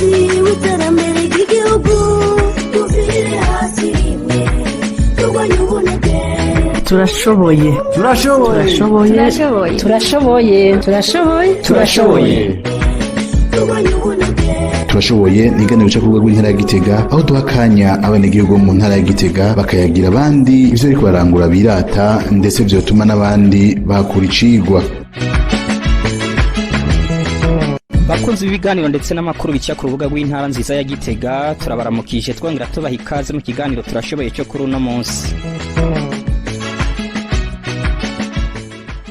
Umusingi w'iterambere ry'igihugu, tuvire hasi rimwe turwanye ubunebwe. Turashoboye. Turashoboye. Turashoboye. Turashoboye. Turashoboye. Turashoboye. Turashoboye. Turwanye ubunebwe. Turashoboye ni iganiro cyo ku rwego rw'intara ya Gitega, aho duha akanya abenegihugu bo mu ntara ya Gitega bakayagira abandi ivyo bariko barangura birata, ndetse vyotuma n'abandi bahakura icigwa. Bakunzi b'ibiganiro ndetse n'amakuru bica ku rubuga rw'intara nziza ya Gitega, turabaramukije, twongera tubaha ikaze mu kiganiro Turashoboye cyo kuri uno munsi.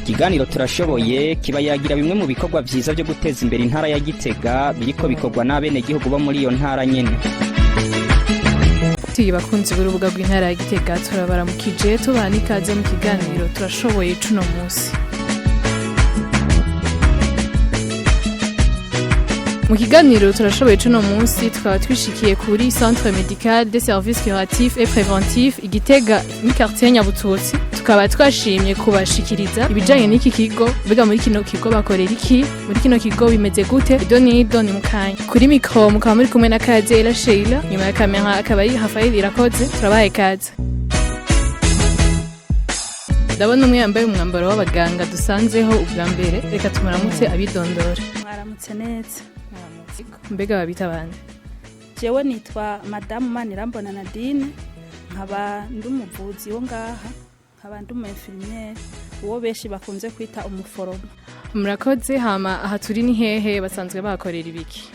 Ikiganiro Turashoboye kiba yagira bimwe mu bikorwa vyiza vyo guteza imbere intara ya Gitega biriko bikorwa n'abenegihugu bo muri iyo ntara nyene. Tuyi bakunzi b'urubuga rw'intara ya Gitega, turabaramukije, tubaha n'ikaze mu kiganiro Turashoboye cuno munsi. Mu kiganiro Turashoboye cuno munsi tukaba twishikiye kuri Centre Médical des Services Curatifs et Préventifs Igitega ni quartier Nyabututsi. Tukaba twashimye kubashikiriza ibijanye n'iki kigo. Mbega muri kino kigo bakorera iki? Muri kino kigo bimeze gute? Ido nido ni mukanya. Kuri mikro mukaba muri kumwe na Kaze Ela Sheila, nyuma ya kamera akaba ari Rafael Irakoze. Turabahaye kaze. Ndabona umwe yambaye umwambaro w'abaganga dusanzeho ubwa mbere, reka tumuramutse abidondora. Mwaramutse neza. Mbega babita bande? Jewe nitwa Madamu Manirambona Nadine, nkaba ndi umuvuzi wo ngaha, nkaba ndi umu infirmiere, uwo benshi bakunze kwita umuforoma. Murakoze. Hama aha turi ni hehe? Basanzwe bahakorera ibiki?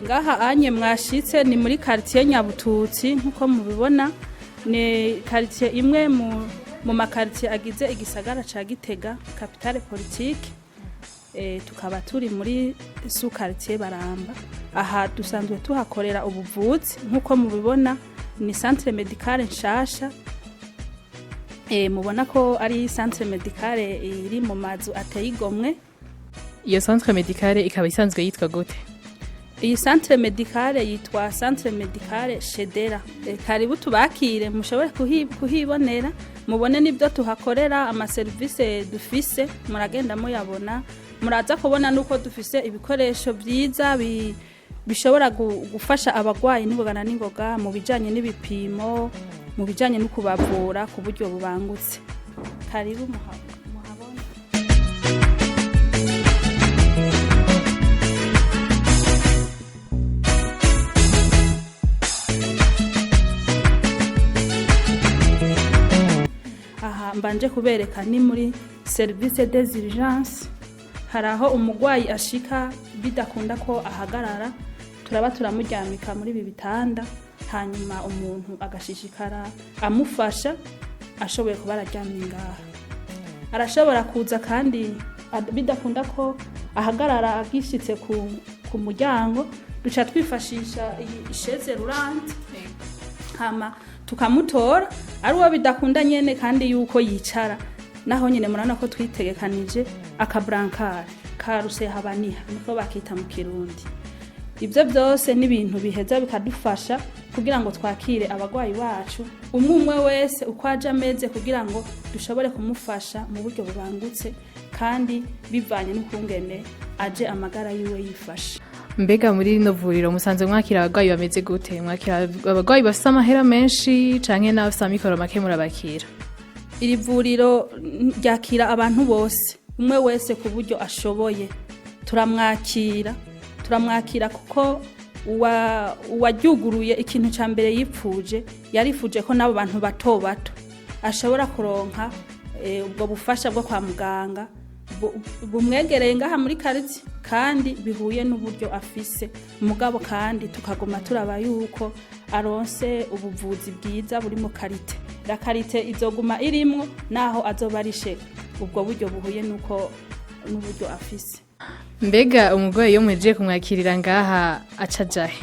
Ngaha anye mwashitse ni muri quartier Nyabututsi. Nkuko mubibona, ni quartier imwe mu makartier agize igisagara ca Gitega, capitale politique. Tukaba turi muri sous quartier Baramba. Aha dusanzwe tuhakorera ubuvuzi. Nkuko mubibona, ni centre médicale nshasha. Mubona ko ari centre médicale iri mu mazu ateye igomwe. Iyo centre médicale ikaba isanzwe yitwa gute? Iyi centre médicale yitwa Centre Médicale Shedera. Karibu tubakire, mushobore kuhibonera, mubone n'ibyo tuhakorera, amaserivisi dufise muragenda muyabona. Muraza kubona nuko dufise ibikoresho byiza bishobora gufasha abagwayi n'ingoga na n'ingoga mu bijanye n'ibipimo, mu bijanye no kubavura ku buryo bubangutse. Karibu muhabone. Aha mbanje kubereka ni muri service des urgences. Hari aho umurwayi ashika bidakunda ko ahagarara, turaba turamuryamika muri ibi bitanda, hanyuma umuntu agashishikara amufasha ashoboye kuba araryamye ngaha. Arashobora kuza kandi bidakunda ko ahagarara agishitse ku muryango, duca twifashisha iyi chaise roulante, hama tukamutora. Ari uwo bidakunda nyene kandi yuko yicara, naho nyene murabona ko twitegekanije akabrancard ka rusehabaniha, niko bakita mu Kirundi. Ibyo byose ni ibintu biheza bikadufasha kugira ngo twakire abagwayi bacu umwe umwe wese uko aje ameze, kugira ngo dushobore kumufasha mu buryo bubangutse kandi bivanye n'ukungene aje amagara yiwe yifashe. Mbega muri rino vuriro musanzwe mwakira abagwayi bameze gute? Mwakira abagwayi bafise amahera menshi canke n'abafise amikoro make murabakira? Iri vuriro ryakira abantu bose, umwe wese ku buryo ashoboye turamwakira. Turamwakira kuko uwaryuguruye ikintu cya mbere yipfuje, yarifuje ko n'abo bantu bato bato ashobora kuronka ubwo bufasha bwo kwa muganga bumwegereye ngaha muri karitsiye kandi bihuye n'uburyo afise, mugabo kandi tukaguma turaba yuko aronse ubuvuzi bwiza burimo qualité. La qualité izoguma irimwo naho azoba arishe ubwo buryo buhuye n'uko n'uburyo afise. Mbega umurwayi iyo muhejeje kumwakirira ngaha aca ajahe?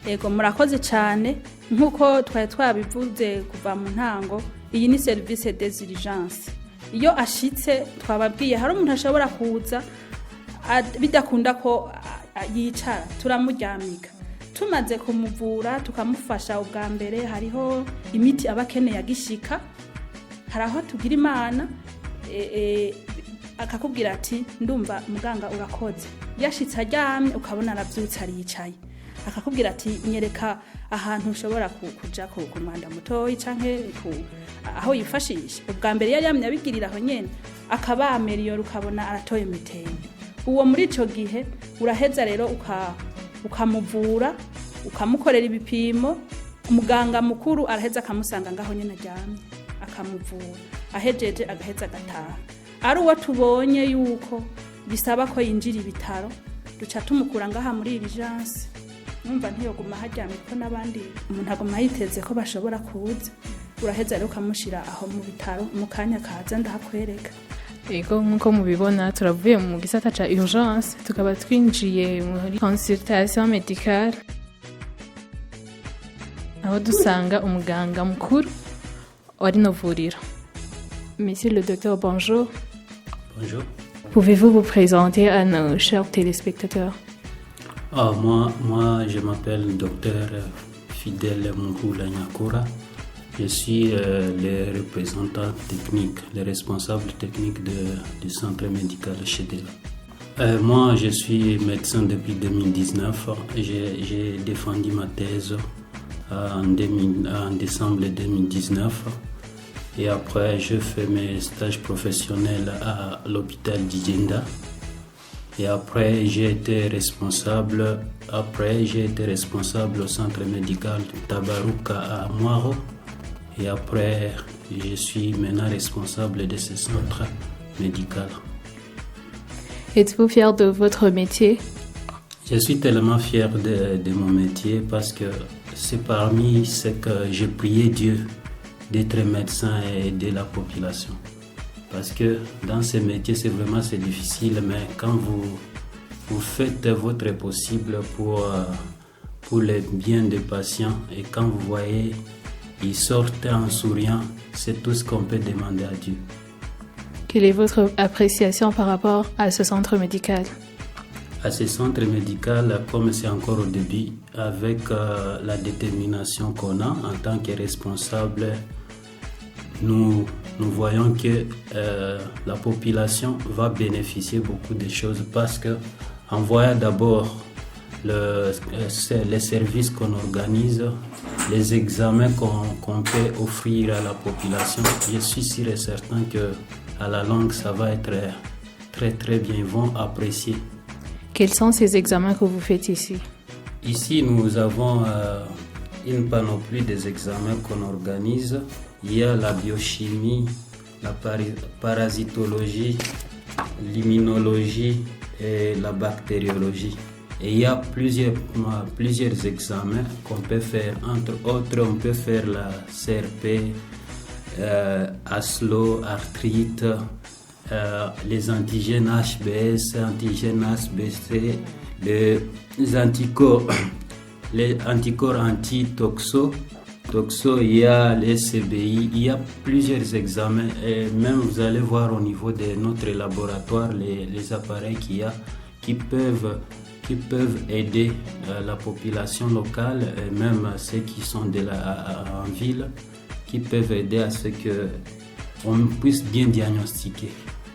Ego, murakoze cyane. Nk'uko twari twabivuze kuva mu ntango, iyi ni service des urgences. Iyo ashitse, twababwiye, hari umuntu ashobora kuza bidakunda ko yicara, turamuryamika. Tumaze kumuvura, tukamufasha ubwa mbere, hariho imiti aba akeneye agishika. Hari aho tugira Imana. Akakubwira ati: "Ndumva muganga, urakoze." Yashitse aryamye, ukabona aravyutse ariyicaye, akakubwira ati: "Nyereka ahantu ushobora kuja ku mwanda mutoyi canke aho yifashisha." Ubwa mbere yari yamye abigirira aho nyene, akaba amélioré, ukabona aratoye mitende. Uwo muri ico gihe uraheza rero ukamuvura, ukamukorera ibipimo. Umuganga mukuru araheza akamusanga ngaho nyene aryamye, akamuvura. Ahejeje agaheza agataha. Ari uwo tubonye yuko bisaba ko yinjira ibitaro, duca tumukura ngaha muri urgence. Numva ntiyoguma haryamye, ko n'abandi umuntu aguma yiteze ko bashobora kuza. Uraheza rero ukamushira aho mu bitaro, mu kanya kaza ndahakwereka. Ego, nk'uko mubibona, turavuye mu gisata ca urgence, tukaba twinjiye muri consultation médicale, aho dusanga umuganga mukuru wa rino vuriro. Monsieur le docteur, bonjour. Bonjour. Pouvez-vous vous présenter à nos chers téléspectateurs? Ah, moi, je m'appelle docteur Fidèle Moukoula Nyakura. Je suis le représentant technique, le responsable technique du centre médical Chedela. Moi, je suis médecin depuis 2019. J'ai défendu ma thèse en décembre 2019. Et après, je fais mes stages professionnels à l'hôpital d'Ijenda. Et après, j'ai été responsable. Après, j'ai été responsable au centre médical Tabaruka à Mwaro. Et après, je suis maintenant responsable de ce centre médical. Êtes-vous fier de votre métier? Je suis tellement fier de mon métier parce que c'est parmi ce que j'ai prié Dieu, d'être médecin et aider la population. Parce que dans ce métier, c'est vraiment, c'est difficile, mais quand vous faites votre possible pour le bien des patients et quand vous voyez ils sortent en souriant, c'est tout ce qu'on peut demander à Dieu. Quelle est votre appréciation par rapport à ce centre médical? À ce centre médical, comme c'est encore au début, avec la détermination qu'on a en tant que responsable, nous voyons que la population va bénéficier beaucoup de choses parce que en voyant d'abord les services qu'on organise, les examens qu'on peut offrir à la population, je suis sûr et certain que à la longue, ça va être très très bien. Ils vont apprécier. Quels sont ces examens que vous faites ici? Ici, nous avons une panoplie des examens qu'on organise. Il y a la biochimie, la parasitologie, l'immunologie et la bactériologie. Et il y a plusieurs examens qu'on peut faire. Entre autres, on peut faire la CRP, ASLO, arthrite, les antigènes HBS, antigènes HBC, les anticorps anti-toxo. Toxo, il y a les CBI, il y a plusieurs examens et même vous allez voir au niveau de notre laboratoire les appareils qu'il y a qui peuvent aider la population locale et même ceux qui sont en ville, qui peuvent aider à ce que on puisse bien diagnostiquer.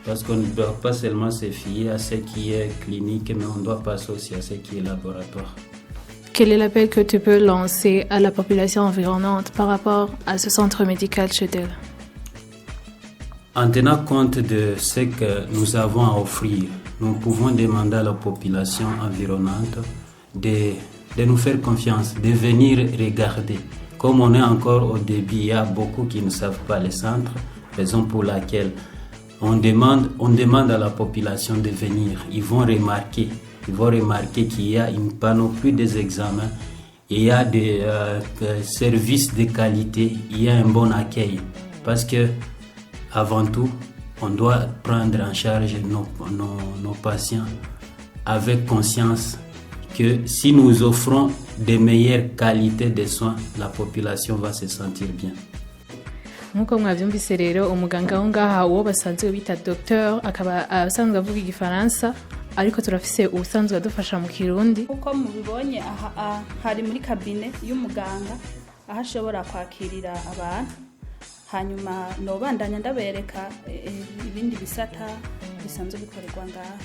Parce qu'on ne doit pas seulement se fier à ce qui est clinique, mais on doit passer aussi à ce qui est laboratoire. Quel est l'appel que tu peux lancer à la population environnante par rapport à ce centre médical Chedela? En tenant compte de ce que nous avons à offrir, nous pouvons demander à la population environnante de nous faire confiance, de venir regarder. Comme on est encore au début, il y a beaucoup qui ne savent pas les centres, raison pour laquelle on demande à la population de venir. Ils vont remarquer qu'il y a une panoplie des examens, il y a des services de qualité, il y a un bon accueil. Parce que, avant tout, on doit prendre en charge nos patients avec conscience que si nous offrons des meilleures qualités de soins, la population va se sentir bien. Nk'uko mwabyumvise rero, umuganga wo ngaha, uwo basanzwe bita docteur, akaba asanzwe avuga igifaransa, ariko turafise uwusanzwe adufasha mu Kirundi. Uko mubibonye aha, hari muri cabinet y'umuganga, aho ashobora kwakirira abantu. Hanyuma nobandanya ndabereka ibindi bisata bisanzwe bikorerwa ngaha.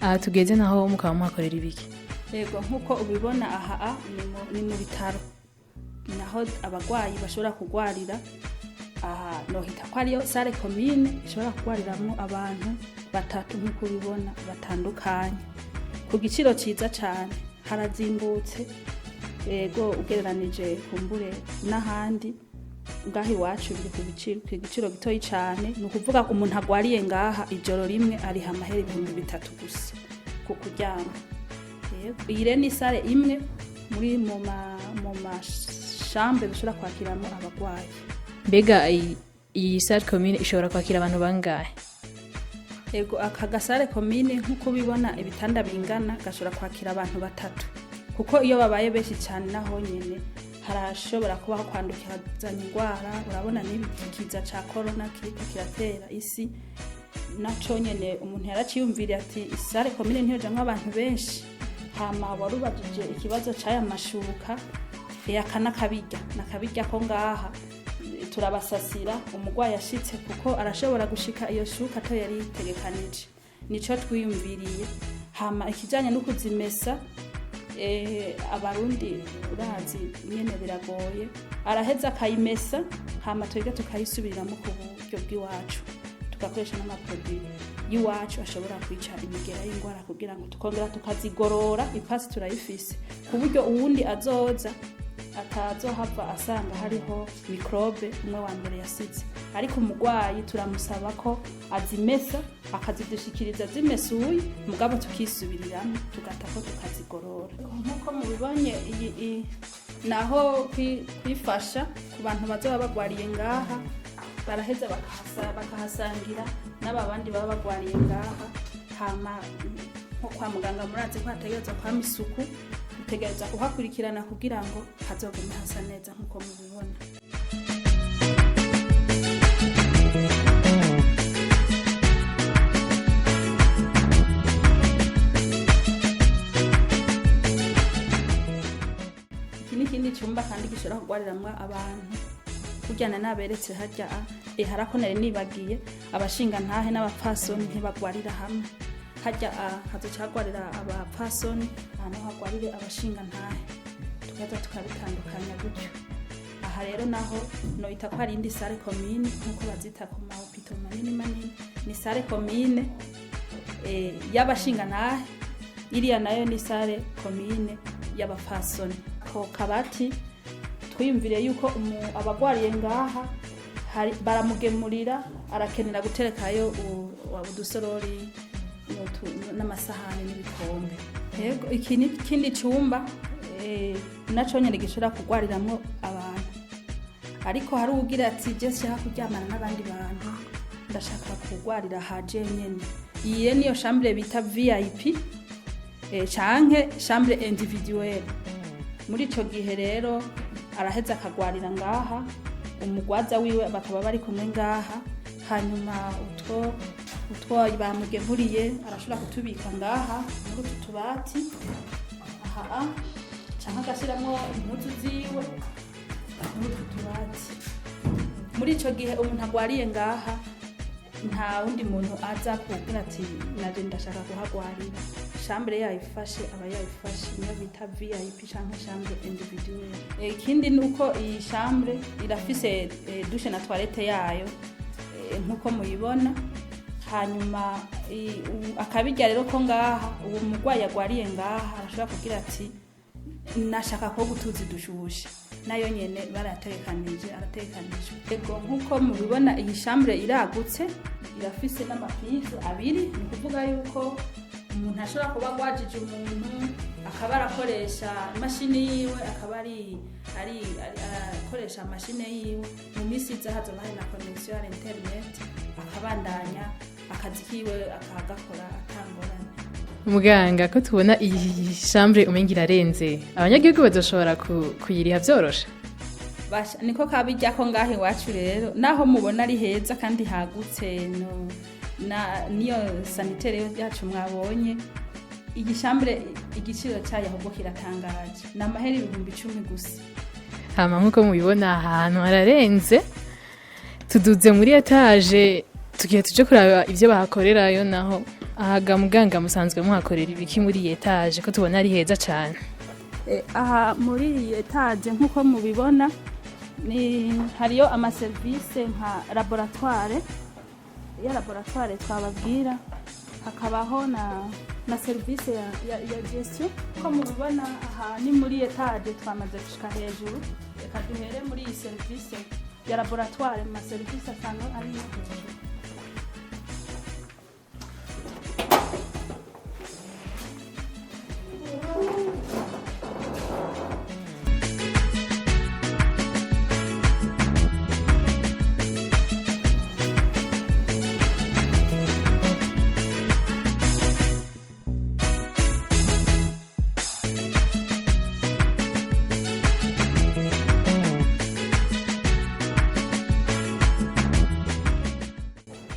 Aha tugeze naho mukaba muhakorera ibiki? Yego, nk'uko ubibona aha ni mu bitaro, naho abarwayi bashobora kugwarira. Aha nohita ko ariyo salle commune ishobora kugwariramwo abantu batatu, nk'uko ubibona, batandukanye, ku giciro ciza cane. Harazimbutse, yego, ugereranije kumbure n'ahandi. Ngaha iwacu biri ku giciro gitoyi cane. Ni ukuvuga umuntu agwariye ngaha ijoro rimwe ariha amahera 3000 gusa ku kuryama. Yego. Iyi rero ni salle imwe muri mu ma chambres dushobora kwakiramo abarwayi. Mbega iyi salle commune ishobora kwakira abantu bangahe? Yego, aka ga salle commune, nk'uko ubibona ibitanda bingana, gashobora kwakira abantu batatu, kuko iyo babaye benshi cyane naho nyine harashobora kubaho kwandukizanya indwara. Urabona n'ibi kiza ca corona kiriko kiratera isi, naco nyene umuntu yaraciyumviriye ati i salle commune ntiyojamwo abantu benshi. Hama warubajije ikibazo c'aya mashuka. Aka nakabirya nakabirya ko ngaha turabasasira umurwayi ashitse, kuko arashobora gushika iyo shuka ato yari yitegekanije. Nico twiyumviriye. Hama ikijanye no kuzimesa, Abarundi urazi nyene biragoye, araheza akayimesa, hama twebwe tukayisubiriramo ku buryo bw'iwacu, tugakoresha n'ama produits y'iwacu ashobora kwica imigera y'indwara, kugira ngo tukongera tukazigorora. Ipasi turayifise, ku buryo uwundi azoza atazohava asanga hariho microbe umwe wa mbere yasize. Ariko umurwayi turamusaba ko azimesa akazidushikiriza zimesuye, mugabo tukisubiriramo, tugatako tukazigorora nk'uko mubibonye. Iyi naho kwifasha ku bantu bazoba bagwariye ngaha, baraheza bakahasangira n'aba bandi baba bagwariye ngaha. Hama nko kwa muganga murazi ko hategerezwa kwama isuku, dutegerezwa kuhakurikirana kugira ngo hazogume hasa neza nk'uko mubibona. Iki ni ikindi cyumba kandi gishobora kugwariramwo abantu kujyana naberetse harya. Harako nari nibagiye, abashingantahe n'abapfasoni ntibagwarira hamwe. Harya hazocagwarira abapfasoni, ahantu hagwarire abashingantahe, tukaza tukabitandukanya gutyo. Aha rero naho noita ko ari indi salle commune, nk'uko bazita ku ma hôpitaux manini manini. Ni salle commune y'abashingantahe, iriya nayo ni salle commune y'abapfasoni. Ako kabati twiyumviriye yuko abagwariye ngaha baramugemurira, arakenera guterekayo udusorori n'amasahani n'ibikombe. Yego, iki ni ikindi cyumba naco nyene gishobora kugwariramwo abantu, ariko hari uwugira ati: "Je nshaka kuryamana n'abandi bantu, ndashaka kugwarira haje nyene." Iyi rero niyo chambre bita VIP canke chambre individuelle. Muri ico gihe rero araheza akagwarira ngaha, umugwaza wiwe bakaba bari kumwe ngaha. Hanyuma utwo bamugemuriye arashobora kutubika ngaha muri utu tubati aha, canke agashiramwo impuzu ziwe muri utu tubati. Muri ico gihe umuntu agwariye ngaha, nta wundi muntu aza kubwira ati: "Naje ndashaka kuhagwarira." Chambre yayifashe aba yayifashe, niyo bita VIP canke chambre individuelle. Ikindi ni uko iyi chambre irafise douche na toilette yayo, nkuko muyibona. Hanyuma akabirya rero ko ngaha, uwo murwayi agwariye ngaha arashobora kugira ati: "Nashaka ko gutuzi dushushe." Nayo nyene baratekanije, aratekanije. Ego, nkuko mubibona iyi chambre iragutse, irafise n'ama prises abiri. Ni ukuvuga yuko umuntu ashobora kuba agwajije umuntu, akaba arakoresha imashini yiwe, akaba ari arakoresha mashine yiwe. Mu minsi iza hazoba hari na connexion ya internet, akabandanya akazi kiwe akagakora atangorane. Muganga, ko tubona iyi chambre umenga irarenze, abanyagihugu bazoshobora kuyiriha vyoroshe? Basha, niko kabijya ko ngaho iwacu rero, naho mubona ari heza kandi hagutse, no, na niyo sanitaire yacu mwabonye, iyi chambre igiciro cyayo ahubwo kiratangaje, ni amahera 10,000 gusa. Hama nk'uko mubibona, ahantu hararenze. Tuduze muri étage, tugiye tuje kuraba ivyo bahakorerayo. Naho ahaga muganga, musanzwe muhakorera ibiki muri iyi étage, ko tubona ari heza cane? Aha muri iyi étage, nk'uko mubibona, ni hariyo amaserivisi nka laboratoire, ya laboratoire twababwira, hakabaho na serivisi ya gestion. Uko mubibona, aha ni muri étage, twamaze gushika hejuru. Reka duhere muri iyi serivisi ya laboratoire, mu maserivisi asanzwe ari no hejuru.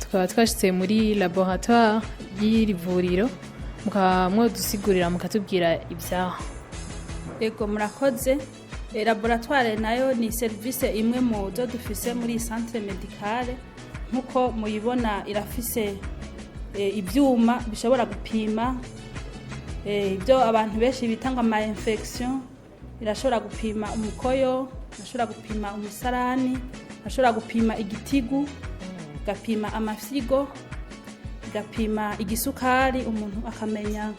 Tukaba twashitse muri laboratoire y'iri vuriro, mukaba mwodusigurira, mukatubwira ibyaho? Ego, murakoze. Laboratoire nayo ni serivisi imwe mu zo dufise muri iyi centre médicale. Nk'uko muyibona, irafise ibyuma bishobora gupima ibyo abantu benshi bita ngo ama infection. Irashobora gupima umukoyo, irashobora gupima umusarani, irashobora gupima igitigu, igapima amafyigo, igapima igisukari, umuntu akamenya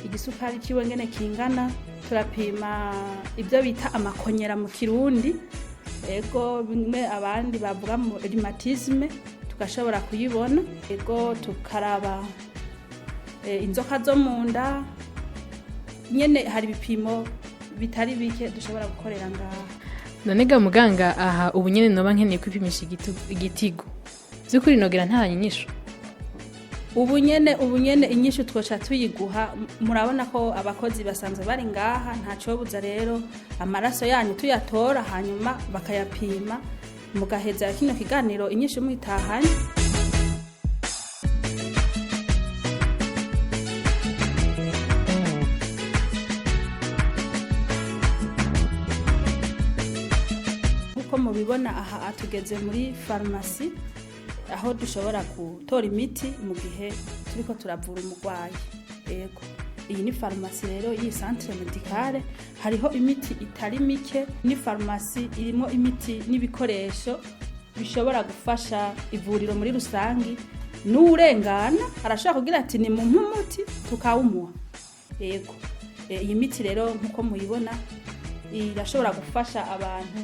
igisukari ciwe ngene kingana. Turapima ibyo bita amakonyera mu Kirundi, ego, bimwe abandi bavuga mu rhumatisme, tugashobora kuyibona. Ego, tukaraba inzoka zo mu nda nyene. Hari ibipimo bitari bike dushobora gukorera ngaha. None ga muganga, aha ubu nyene noba nkeneye kwipimisha igitigu, vy'ukuri nogera nta nyinyishu? Ubu nyene inyishu twoca tuyiguha. Murabona ko abakozi basanzwe bari ngaha, ntacobuza rero amaraso yanyu tuyatora, hanyuma bakayapima, mugaheza kino kiganiro inyishu mwitahanye. Nkuko mubibona, aha tugeze muri farumasi, aho dushobora gutora imiti mu gihe turiko turavura umurwayi. Yego, iyi ni farumasi rero y'iyi centre médicale, hariho imiti itari mike. Ni farumasi irimo imiti n'ibikoresho bishobora gufasha ivuriro muri rusangi. N'uwurengana arashobora kugira ati: "Ni mumpe umuti", tukawumuha. Yego. Iyi miti rero, nk'uko muyibona, irashobora gufasha abantu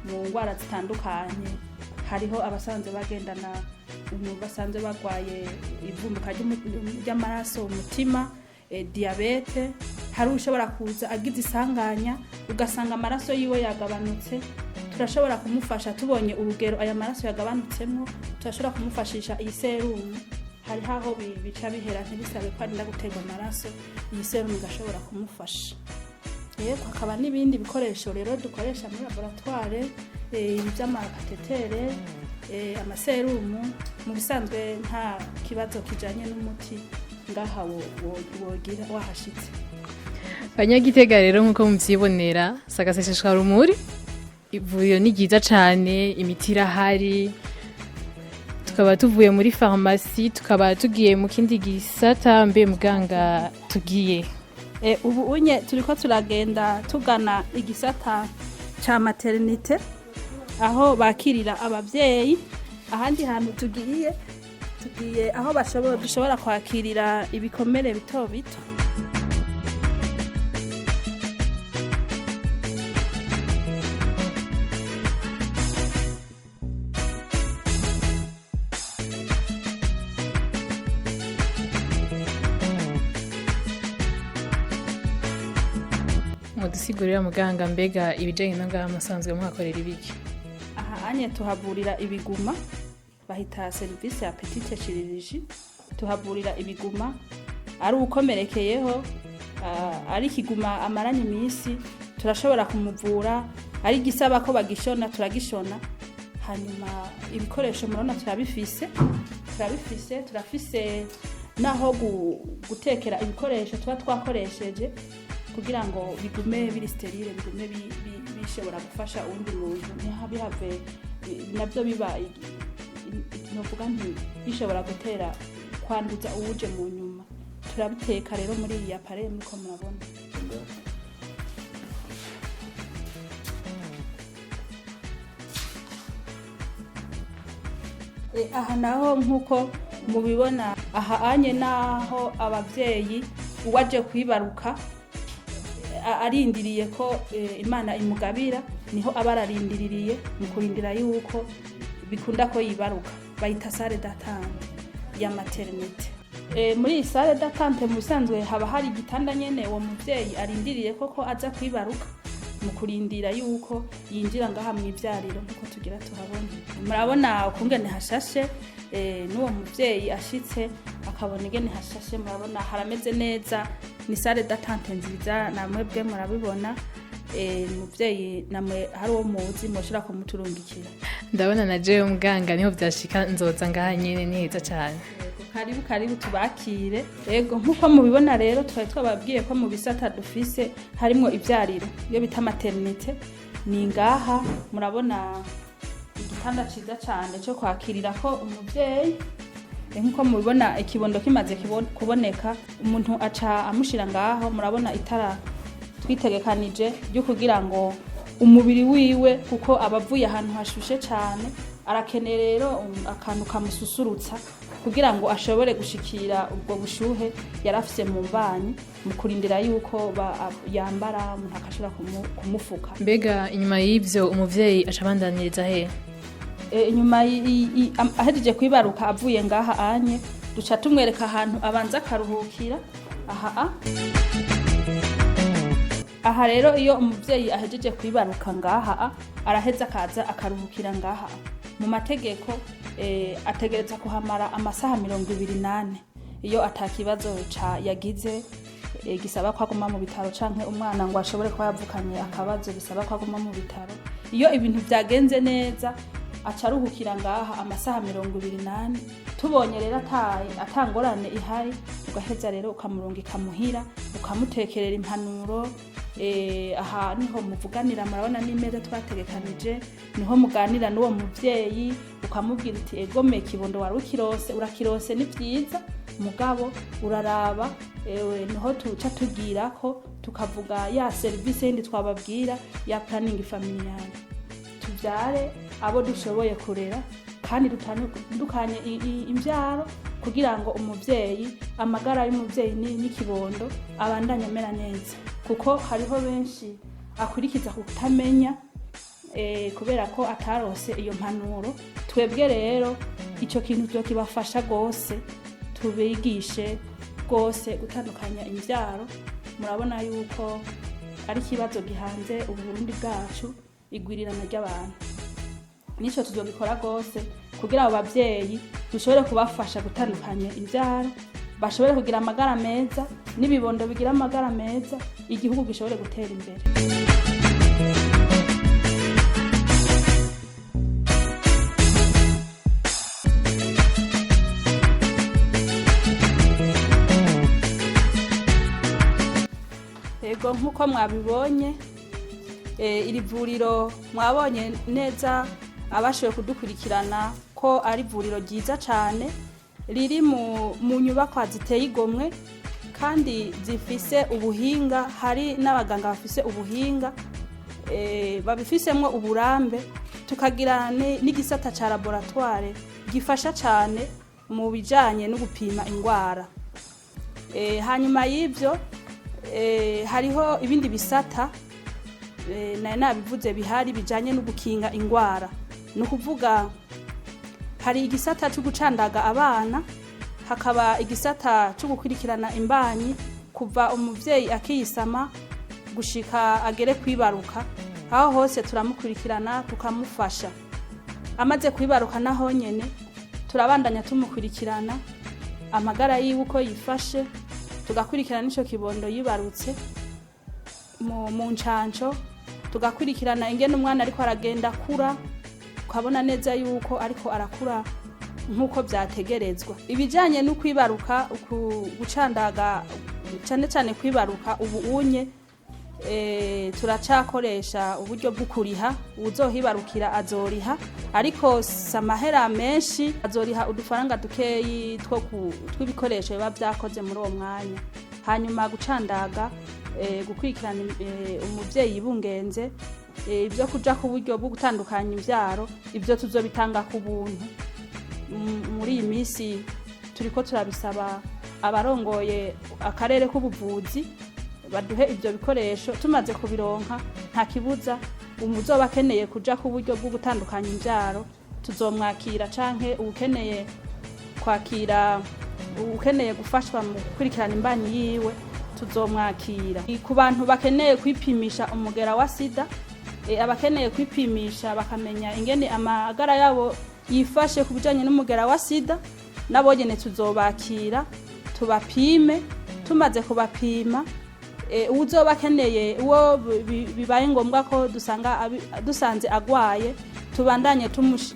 mu ndwara zitandukanye. Hariho abasanzwe bagendana, basanzwe barwaye ivumbuka ry'amaraso, umutima, diyabete. Hari ushobora kuza agize isanganya, ugasanga amaraso yiwe yagabanutse. Turashobora kumufasha tubonye urugero aya maraso yagabanutsemo, turashobora kumufashisha iyi serumu. Hariho aho bica bihera, ntibisabe ko arinda guterwa amaraso, iyi serumu igashobora kumufasha. Yego, hakaba n'ibindi bikoresho rero dukoresha muri laboratoire, iby'amakathéter, amaserumu. Mu bisanzwe nta kibazo kijanye n'umuti ngaha wogira wahashitse. Banyagitega rero, nk'uko muvyibonera, sagaseseshwa rumuri, ivuriro ni ryiza cane, imiti irahari. Tukaba tuvuye muri farumasi, tukaba tugiye mu kindi gisata. Mbe muganga, tugiye? Ubu unye turiko turagenda tugana igisata ca maternité, aho bakirira abavyeyi. Ahandi hantu tugiye, tugiye aho dushobora kwakirira ibikomere bito bito. Mudusigurira muganga, mbega ibijanye no ngaha musanzwe muhakorera ibiki? Aha anye tuhavurira ibiguma, bahita service ya petite chirurgie. Tuhavurira ibiguma, ari ukomerekeyeho, ari ikiguma amaranye iminsi, turashobora kumuvura. Ari igisaba ko bagishona, turagishona. Hanyuma ibikoresho murabona turabifise, turafise naho gutekera ibikoresho tuba twakoresheje kugira ngo bigume biri stérile, bigume bi- bi- bishobora gufasha uwundi muntu ntihabihave nabyo biba novuga nti bishobora gutera kwanduza uwuje mu nyuma. Turabiteka rero muri iyi appareil muriko murabona. Aha naho nk'uko mubibona aha anye naho abavyeyi uwaje kwibaruka arindiriye ko Imana imugabira, niho aba ararindiriye mu kurindira yuko bikunda ko yibaruka, bayita salle d'attente ya maternité. Muri iyi salle d'attente mu bisanzwe haba hari igitanda nyene uwo muvyeyi arindiriye koko aza kwibaruka, mu kurindira yuko yinjira ngaha mu ivyariro nkuko tugira tuhabona. Murabona ukungene hashashe, n'uwo muvyeyi ashitse akabona ingene hashashe, murabona harameze neza. Ni salle d'attente nziza, namwebwe murabibona. Umuvyeyi namwe hari uwo muzi mwoshobora kumuturungikira. Ndabona na jewe muganga niho vyashika nzoza ngaha nyene, ni heza cane. Karibu karibu, tubakire. Yego, nk'uko mubibona rero, twari twababwiye ko mu bisata dufise harimwo ivyariro, iyo bita maternité. Ni ngaha murabona igitanda ciza cane co kwakirirako umuvyeyi. Nk'uko mubibona, ikibondo kimaze kuboneka, umuntu aca amushira ngaho. Murabona itara twitegekanije ryo kugira ngo umubiri wiwe, kuko aba avuye ahantu hashushe cane, arakeneye rero akantu kamususurutsa kugira ngo ashobore gushikira ubwo bushuhe yari afise mu mbanyi, mu kurindira yuko yambara, umuntu akashobora kumufuka. Mbega inyuma y'ivyo umuvyeyi aca abandaniriza he? Inyuma ahejeje kwibaruka, avuye ngaha anye, duca tumwereka ahantu abanza akaruhukira aha a. Aha rero iyo umuvyeyi ahejeje kwibaruka ngaha a, araheza akaza akaruhukira ngaha a. Mu mategeko ategereza kuhamara amasaha 24 iyo atakibazo ca yagize gisaba ko aguma mu bitaro, canke umwana ngo ashobore kuba yavukanye akabazo bisaba ko aguma mu bitaro. Iyo ibintu vyagenze neza, aca aruhukira ngaha amasaha 24. Tubonye rero atangorane ihari, ugaheza rero ukamurungika muhira, ukamutekerera impanuro. Aha niho muvuganira, murabona n'imeza twategekanije, niho muganira n'uwo muvyeyi, ukamubwira uti: "Egome kibondo wari ukirose, urakirose, ni vyiza, mugabo uraraba." Ewe, niho tuca tugirako tukavuga ya serivisi yindi twababwira ya planning familiale: tuvyare abo dushoboye kurera kandi dutandukanye imvyaro, kugira ngo umuvyeyi, amagara y'umuvyeyi n'ikibondo abandanye amera neza, kuko hariho benshi akurikiza kutamenya, kubera ko atarose iyo mpanuro. Twebwe rero ico kintu tuzokibafasha gose, tubigishe rwose gutandukanya imvyaro. Murabona yuko ari ikibazo gihanze Uburundi bwacu, igwirirana ry'abantu. Nico tuzogikora rwose kugira abo bavyeyi dushobore kubafasha gutandukanya imvyaro, bashobore kugira amagara meza n'ibibondo bigira amagara meza, igihugu gishobore gutera imbere. Yego, nk'uko mwabibonye, iri vuriro mwabonye neza, abashoboye kudukurikirana, ko ari ivuriro ryiza cyane riri mu nyubakwa ziteye igomwe kandi zifise ubuhinga. Hari n'abaganga bafise ubuhinga, babifisemwo uburambe, tukagira n'igisata ca laboratoire gifasha cyane mu bijanye no gupima indwara. Hanyuma y'ibyo, hariho ibindi bisata, nari nabivuze, bihari bijanye no gukinga indwara. Ni ukuvuga hari igisata cyo gucandaga abana, hakaba igisata cyo gukurikirana imbanyi kuva umuvyeyi akiyisama gushika agere kwibaruka. Aho hose turamukurikirana, tukamufasha. Amaze kwibaruka naho nyene turabandanya tumukurikirana amagara yiwe uko yifashe, tugakurikirana n'ico kibondo yibarutse mu ncanco, tugakurikirana ingene umwana ariko aragenda akura, ukabona neza yuko ariko arakura nk'uko byategerezwa. Ibijyanye no kwibaruka, gucandaga, cyane cyane kwibaruka, ubu unye Turacakoresha uburyo bwo kuriha. Uwuzohibarukira azoriha, ariko si amahera menshi, azoriha udufaranga dukeyi tw'ibikoresho biba vyakoze muri uwo mwanya. Hanyuma gucandaga, gukurikirana umuvyeyi yibungenze, ibyo kuja ku buryo bwo gutandukanya imvyaro, ibyo tuzobitanga ku buntu. Muri iyi minsi turiko turabisaba abarongoye akarere k'ubuvuzi baduhe ibyo bikoresho. Tumaze kubironka, nta kibuza umuzoba akeneye kuja ku buryo bwo gutandukanya imvyaro tuzomwakira, canke uwukeneye kwakira, ukeneye gufashwa mu gukurikirana imbanyi yiwe tuzomwakira. Ku bantu bakeneye kwipimisha umugera wa sida, abakeneye kwipimisha bakamenya ingene amagara yabo yifashe ku bijanye n'umugera wa sida, nabo nyene tuzobakira tubapime. Tumaze kubapima, uwuzoba akeneye, uwo bibaye ngombwa ko dusanga dusanze agwaye, tubandanye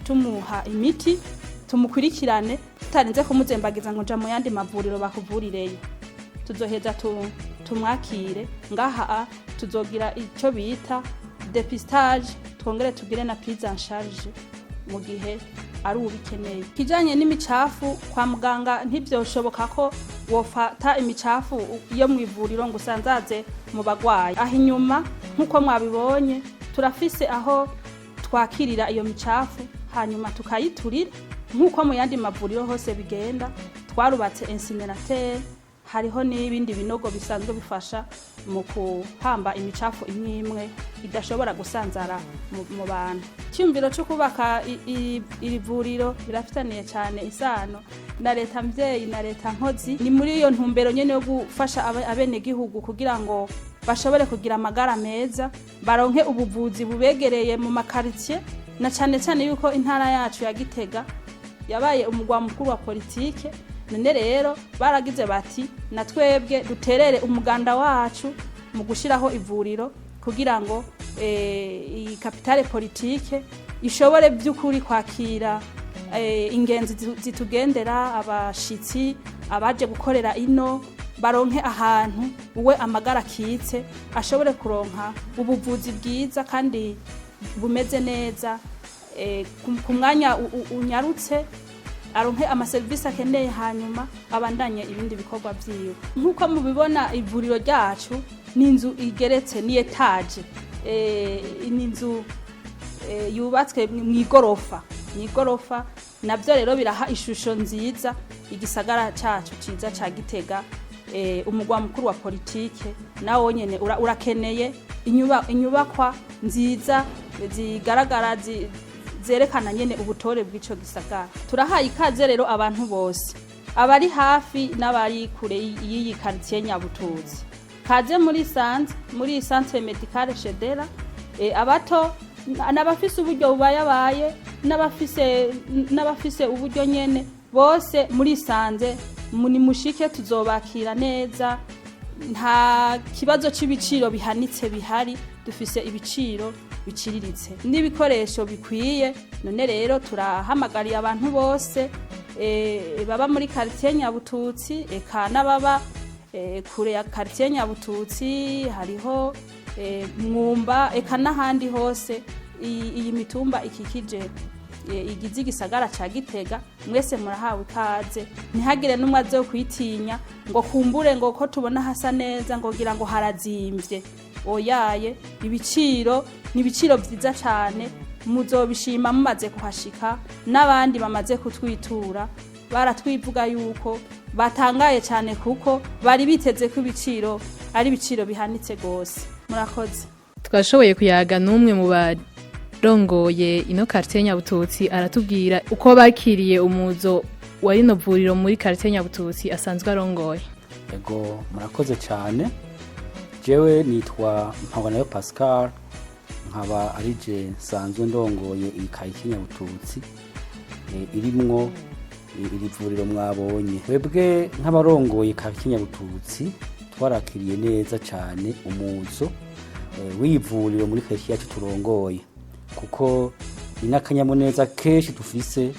tumuha imiti, tumukurikirane tutarinze kumuzembagiza ngo nja mu yandi mavuriro bakuvurireyo. Tuzoheza tumwakire ngaha. Tuzogira icyo bita dépistage, twongere tugire na prise en charge mu gihe ari ubikeneye. Kijanye n'imicafu kwa muganga, ntivyoshoboka ko wofata imicafu yo mu ivuriro ngo usanzaze mu bagwayi. Aho inyuma, nk'uko mwabibonye, turafise aho twakirira iyo micafu, hanyuma tukayiturira nk'uko mu yandi mavuriro hose bigenda. Twarubatse incinérateur, hariho n'ibindi binogo bisanzwe bifasha mu kuhamba imicafu imwe imwe idashobora gusanzara mu bantu. Icyumviro cyo kubaka iri vuriro birafitaniye cyane isano na leta mvyeyi na leta nkozi. Ni muri iyo ntumbero nyene yo gufasha abenegihugu kugira ngo bashobore kugira amagara meza, baronke ubuvuzi bubegereye mu makaritsiye, na cane cane yuko intara yacu ya Gitega yabaye umugwa mukuru wa politike. None rero baragize bati: "Na twebwe duterere umuganda wacu mu gushyiraho ivuriro kugira ngo iyi capitale politique ishobore by'ukuri kwakira ingenzi zitugendera, abashitsi, abaje gukorera ino, baronke ahantu uwe amagara akitse ashobore kuronka ubuvuzi bwiza kandi bumeze neza, ku mwanya unyarutse, aronke amaserivisi akeneye, hanyuma abandanye ibindi bikorwa vyiwe." Nk'uko mubibona, ivuriro ryacu ni inzu igeretse, ni étage, ni inzu yubatswe mw'igorofa. Mw'igorofa navyo rero biraha ishusho nziza igisagara cacu ciza ca Gitega. Umugwa mukuru wa politike nawo nyene urakeneye inyubakwa nziza zigaragara, zerekana nyene ubutore bw'ico gisagara. Turahaye ikaze rero abantu bose, abari hafi n'abari kure y'iyi quartier Nyabututsi. Kaze muri sanze, muri centre médical Shedera. Abato n'abafise uburyo bubayabaye, n'abafise uburyo nyene, bose muri sanze ni mushike, tuzobakira neza. Nta kibazo c'ibiciro bihanitse bihari, dufise ibiciro biciriritse n'ibikoresho bikwiye. None rero turahamagariye abantu bose baba muri quartier Nyabututsi, eka n'ababa kure ya quartier Nyabututsi, hariho Mwumba, eka n'ahandi hose iyi mitumba ikikije, igize igisagara ca Gitega, mwese murahawe ikaze. Ntihagire n'umwe azo kwitinya ngo kumbure ngo ko tubona hasa neza ngo ngira ngo harazimvye. Oyaye, ibiciro ni ibiciro vyiza cane, muzobishima mumaze kuhashika. N'abandi bamaze kutwitura baratwivuga yuko batangaye cyane, kuko bari biteze ko ibiciro ari ibiciro bihanitse gose. Murakoze. Twashoboye kuyaga n'umwe mu barongoye ino quartier Nyabututsi, aratubwira uko bakiriye umuzo wa rino vuriro muri quartier Nyabututsi asanzwe arongoye. Ego, murakoze cyane. Jewe nitwa Mpabanayo Pascal, nkaba ari je nsanzwe ndongoye iyi quartier Nyabututsi irimwo iri vuriro mwabonye. Twebwe nk'abarongoye quartier Nyabututsi twarakiriye neza cyane umuzo w'ivuriro muri quartier yacu turongoye, kuko ni n'akanyamuneza kenshi dufise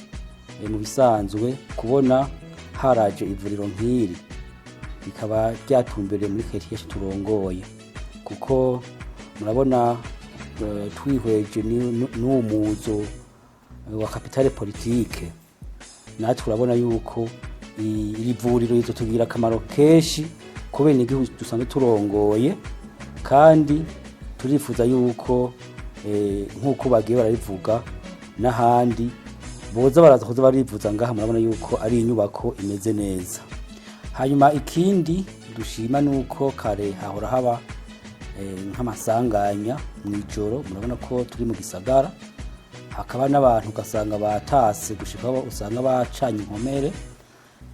mu bisanzwe kubona haraje ivuriro nk'iri rikaba ryatumbereye muri quartier yacu turongoye. Kuko murabona, twihweje n'uwo muzo wa capitale politique, natwe urabona yuko iri vuriro rizotugirira akamaro kenshi kubera igihugu dusanzwe turongoye. Kandi turifuza yuko, nk'uko bagiye barabivuga n'ahandi, boza baraza kuza barivuza ngaha. Murabona yuko ari inyubako imeze neza. Hanyuma ikindi dushima ni uko kare hahora haba nk'amasanganya mu ijoro. Murabona ko turi mu gisagara, hakaba n'abantu ugasanga batase gushika aho usanga bacanye inkomere.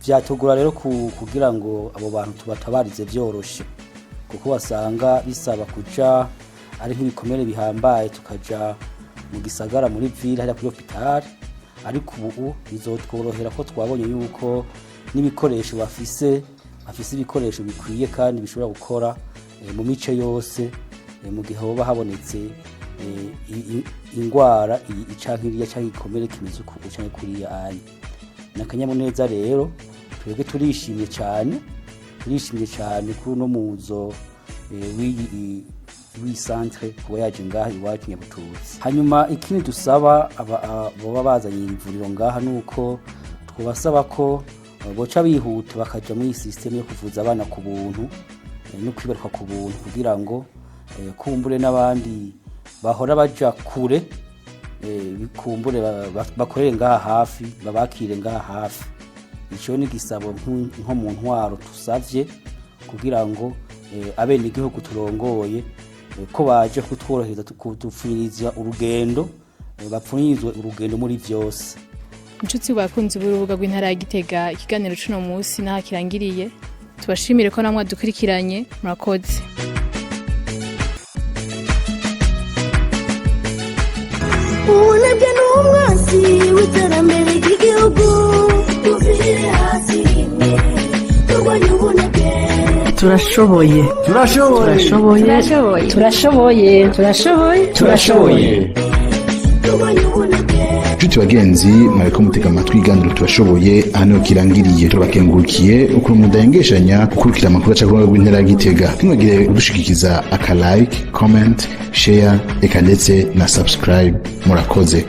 Vyatugora rero kugira ngo abo bantu tubatabarize vyoroshe, kuko wasanga bisaba kuja ari nk'ibikomere bihambaye, tukaja mu gisagara muri ville hariya kuri hôpital. Ariko ubu bizotworohera ko twabonye yuko n'ibikoresho bafise ibikoresho bikwiye kandi bishobora gukora mu mice yose, mu gihe hoba habonetse ingwara iyi canke iriya canke igikomere kimeze uku canke kuriya. Anya ni akanyamuneza rero, twebwe turishimye cyane, turishimye cyane kuri uno muzo w'iyi centre kuba yaje ngaha iwacu Nyabututsi. Hanyuma ikindi dusaba boba bazanye ivuriro ngaha nuko twabasaba ko boca bihuta bakaja muri iyi système yo kuvuza abana ku buntu no kwibaruka ku buntu, kugira ngo kumbure n'abandi bahora baja kure, bikumbure bakorere ngaha hafi, babakire ngaha hafi. Ico ni gisabo nko mu ntwaro tusavye kugira ngo abenegihugu turongoye, ko baje kutworohereza, kudupfunyiriza urugendo, bapfunyirizwe urugendo muri vyose. Inshuti bakunzi b'urubuga rw'intara ya Gitega, ikiganiro c'uno munsi naho kirangiriye. Tubashimire ko namwe dukurikiranye. Murakoze. Ubunebwe ni umwansi w'iterambere ry'igihugu. Tuvire hasi rimwe turwanye ubunebwe. Turashoboye. Turashoboye. Turashoboye. Turashoboye. Turashoboye. Turashoboye. Turashoboye. Turwanye ubunebwe. Nshuti bagenzi, mwariko mutega amatwi iganiro Turashoboye, hano kirangiriye. Turabakengurukiye ukuntu mudahengeshanya gukurikira amakuru aca ku rubuga rw'intara ya Gitega. Ntimwagire kudushigikiza aka like, comment, share, eka ndetse na subscribe. Murakoze.